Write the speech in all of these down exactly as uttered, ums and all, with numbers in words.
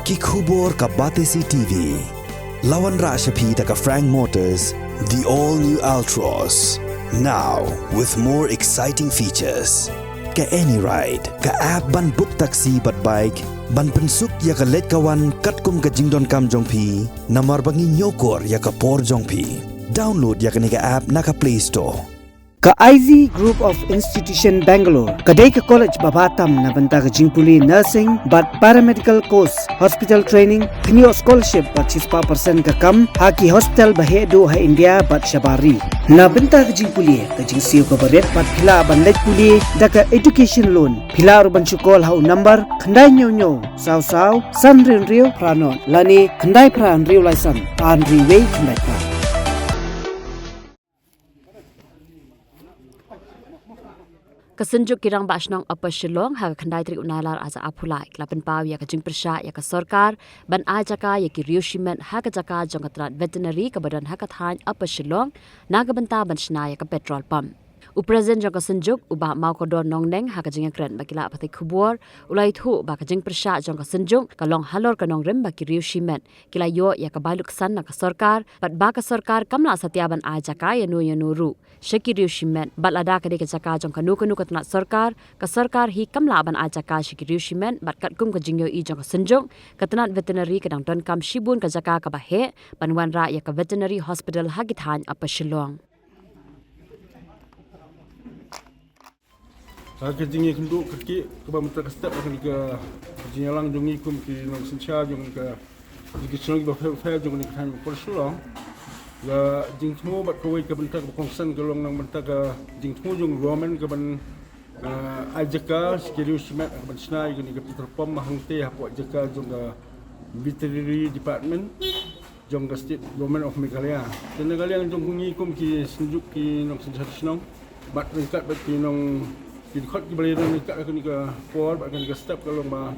Ki khubor ka Batesi T V. La wanrah sha phi da ka Frank Motors, the all new Altroz. Now with more exciting features. Ka AnyRide, ka app ban book taxi bad bike, ban pynsuk ïa ka leit ka wan katkum ka jingdonkam jong phi, namar ba ngi ñiewkor ïa ka por jong phi. Download ïa kane ka app na ka Play Store. Ka I Z Group of Institution Bangalore ka dei ka college ba bha tam na bynta ka jingpule nursing bad paramedical course, hospital training, pynïoh scholarship bad shispah percent ka kam ha ki hospital ba heh duh ha India bad shabar ri. Na bynta ka jingpule, ka jingsiew kaba rit bad phi lah ban leit pule da ka education loan. Phi lah ruh ban shu call ha u number khyndai hynñiew hynñiew saw saw san hynriew hynriew phra nod lane khyndai phra hynriew lai san ar hynriew wei khyndai phra. Ka Synjuk ki Rangbah Shnong Upper Shillong ha ka khyndai tarik u Nailar ar hajar arphew lai ka la pynpaw ïa ka jingpyrshah ïa ka sorkar ban ai jaka ïa ki riew shimet ha ka jaka jong ka tnat veterinary kaba don ha ka thaiñ Upper Shillong na ka bynta ban shna ïa ka petrol pump. U President jong ka Synjuk, u Bah Mawkordor Nongneng, ha ka jingïakren bad ki lad pathai khubor, u la ïathuh ba ka jingpyrshah jong ka Synjuk ka long halor ka nongrim ba ki riew shimet ki la ïoh ïa ka bai luksan na ka sorkar, bad ba ka sorkar kam lah satia ban ai jaka ïano ïano ruh sha ki riew shimet, bad lada ka dei ka jaka jong kano kano ka tnat sorkar, ka sorkar hi kam lah ban ai jaka sha ki riew shimet, bad katkum ka jingïohi jong ka Synjuk, ka tnat veterinary ka dang donkam shibun ka jaka kaba heh ban wanrah ïa ka veterinary hospital ha ki thaiñ Upper Shillong. Ha ka jingïakynduh kyrkieh kaba mynta ka step ha kane ka jingïalang jong ngi kum ki nongsynshar jong ka jingïalang kiba pher pher jong kane ka thaiñ Upper Shillong, ka jingthmu bad kawei ka bynta kaba kongsan ka long na bynta ka jingthmu jong government ka ban, ah, ai jaka sha ki riew shimet ka ban shna ïa kane ka petrol pump hangtei hapoh jaka jong ka veterinary department jong ka State Government of Meghalaya. Te na ka liang jong ngi kum ki Synjuk ki nongsynshar shnong bad ryngkat bad ki nong, ki dkhot kiba la ïadon ryngkat ha kane ka por bad kane ka step ka long ba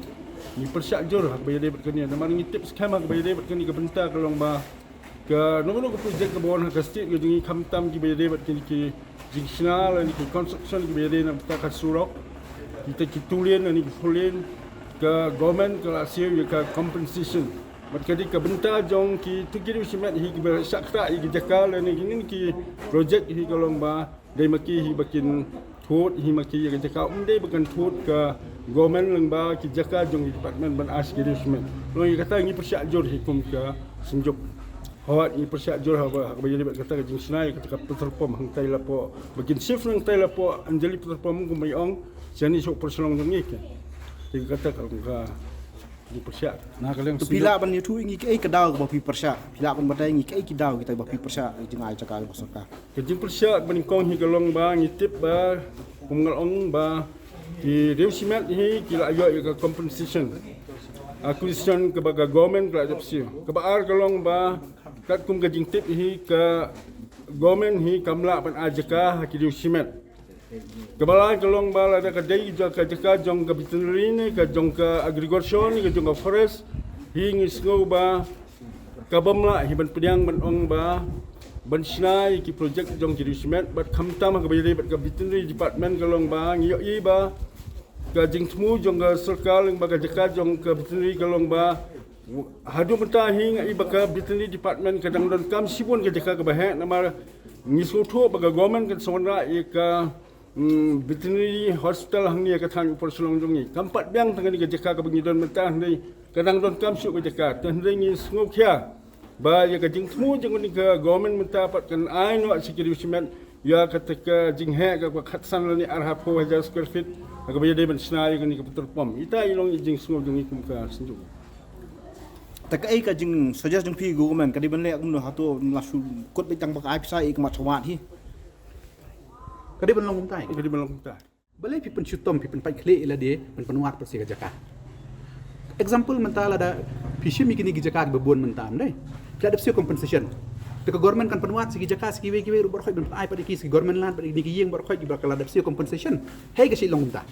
ngi pyrshah jur ha kaba ïadei bad kane, namar ngi tip skhem ha kaba ïadei bad kane ka bynta ka long ba kano kano ka project kaba wan ha ka state ka jong ngi, khamtam kiba ïadei bad kine ki jingshna lane ki construction kiba ïadei na bynta ka surok, kita ki two lane lane ki four lane, ka government ka la siew ïa ka compensation. Bad ka dei ka bynta jong kito ki riew shimet hi kiba shah ktah ïa ki jaka lane kine ki project hi ka long ba dei ma ki hi ba kin thut hi ma ki ïa ka jaka, ym dei ba kan thut ka government lyngba ki jaka jong ki department ban ai sha ki riew shimet. Long ïa kata ngi pyrshah jur hi kum ka Synjuk. Hooid ngi pyrshah jur ha kaba, ha kaba ïadei bad kata ka jingshna ïa kata ka petrol pump hangtai lapoh, ba kin shift hangtai lapoh Anjali petrol pump kumba ngi ong, shane sha Upper Shillong jong ngi. Te kata ka long ka jingpyrshah. Na ka liang Synjuk, phi lah ban ïathuh ïa ngi kaei ka daw kaba phi pyrshah, phi lah ban batai ïa ngi kaei ki daw kita ba phi pyrshah jingai jaka ka sorkar. Ka jingpyrshah ba nyngkong hi ka long ba ngi tip ba, kum nga la ong ba ki riew shimet hi ki la ïoh ïa ka compensation, acquisition kaba ka government ka la dep siew. Kaba ar ka long ba katkum ka jingtip hi ka government hi kam lah ban ai jaka ha ki riew shimet. Kaba lai ka long ba lada ka dei jaka, jaka jong ka veterinary ne ka jong ka agriculture ne ka jong ka forest, hi ngi sngew ba ka bym lah hi ban pdiang ban ong ba ban shna ïa ki project jong ki riew shimet, bad khamtam ha kaba ïadei bad ka veterinary department ka long ba ngi ïohi ba ka jingthmu jong ka sorkar lyngba ka jaka jong ka veterinary ka long ba haduh mynta hi nga i ba ka veterinary department ka dang donkam shibun ka jaka kaba heh, namar ngi sngewthuh ba ka government kan sa wanrah ïa ka, mm, veterinary hospital hangne ha ka thaiñ Upper Shillong jong ngi. Kam pat biang tang kane ka jaka kaba ngi don mynta, hynrei ka dang donkam shuh ka jaka. Te hynrei ngi sngewkhia ba ïa ka jingthmu jong kane ka government mynta pat kan ai noh sha ki riew shimet ïa kata ka jingheh kaba khatsan lane arphew hajar square feet ha kaba ïadei ban shna ïa kane ka petrol pump. Ita i long i jingsngew jong ngi kum ka Synjuk. Te kaei ka jingsuggest jong phi government, ka dei ban leh kumno, hato la shu kut beit tang ba ka ai pisa ïa ka mat sha wad hi? Ka dei ban long kumta. Ka dei ban long kumta. Balei phi pynshitom, phi pynpait khlieh ïa lade ban pynwad pat sha ka jaka? Example mynta lada phi shim ïa kine ki jaka kiba bun mynta, ym dei, phi la dep siew compensation. Te ka government kan pynwad sha ki jaka sha kiwei kiwei ruh baroh khoit ban ai pat ïa ki sha ki government land, pat ïa kine ki ïing baroh khoit kiba ka la dep siew compensation. Hei ka shait long kumta.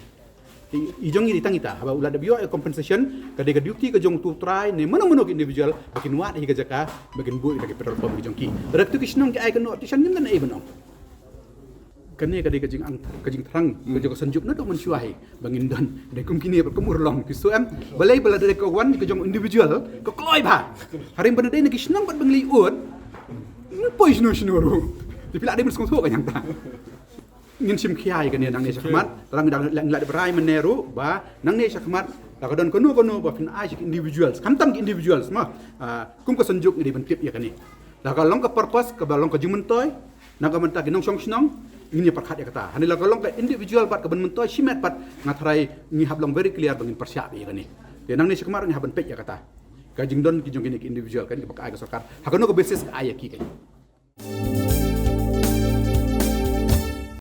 I, i jong ngi dei tang ita, haba u la dep ïoh ïa compensation, ka dei ka duty ka jong utu u trai ne mano mano ki individual ba kin wad hi ka jaka ba kin buh ïa ki petrol pump ki jong ki. Lada kitu ki shnong ki ai ka notification, ngim don ei ban ong. Kane ka dei ka jingangtang, ka jingthrang ka jong ka Synjuk naduh mynshuwa hi ba ngin don dei kum kine ba kum urlong ki su em. Balei ba la dei ka wan ka jong individual ka kloi bha. Hynrei ba na dei na ki shnong bad ba ngi leit ud, ngi poi shano shano ruh. Te phi lah dei ban sngewthuh ka jingangtang. Ngin shim khia ïa kane nangne shakhmat. Tang dang la dep rai mynne ruh ba nangne shakhmat la ka don kano kano ba phin ai sha ki individuals, khamtam ki individuals ma, kum ka Synjuk ngi dei ban tip ïa kane. La ka long ka purpose kaba long ka jingmyntoi na ka bynta ki nongshong shnong, ngin ïa pyrkhat ïa kata. Hangne la ka long ka individual bad ka ban myntoi shimet bad nga tharai ngi hap long very clear ba ngin pyrshah ïa kane. Te nangne shakhmat ngi hap ban peit ïa kata, ka jingdon ki jong kine ki individual, kane kaba ka ai ka sorkar, ha kano ka basis ka ai ïa ki kane.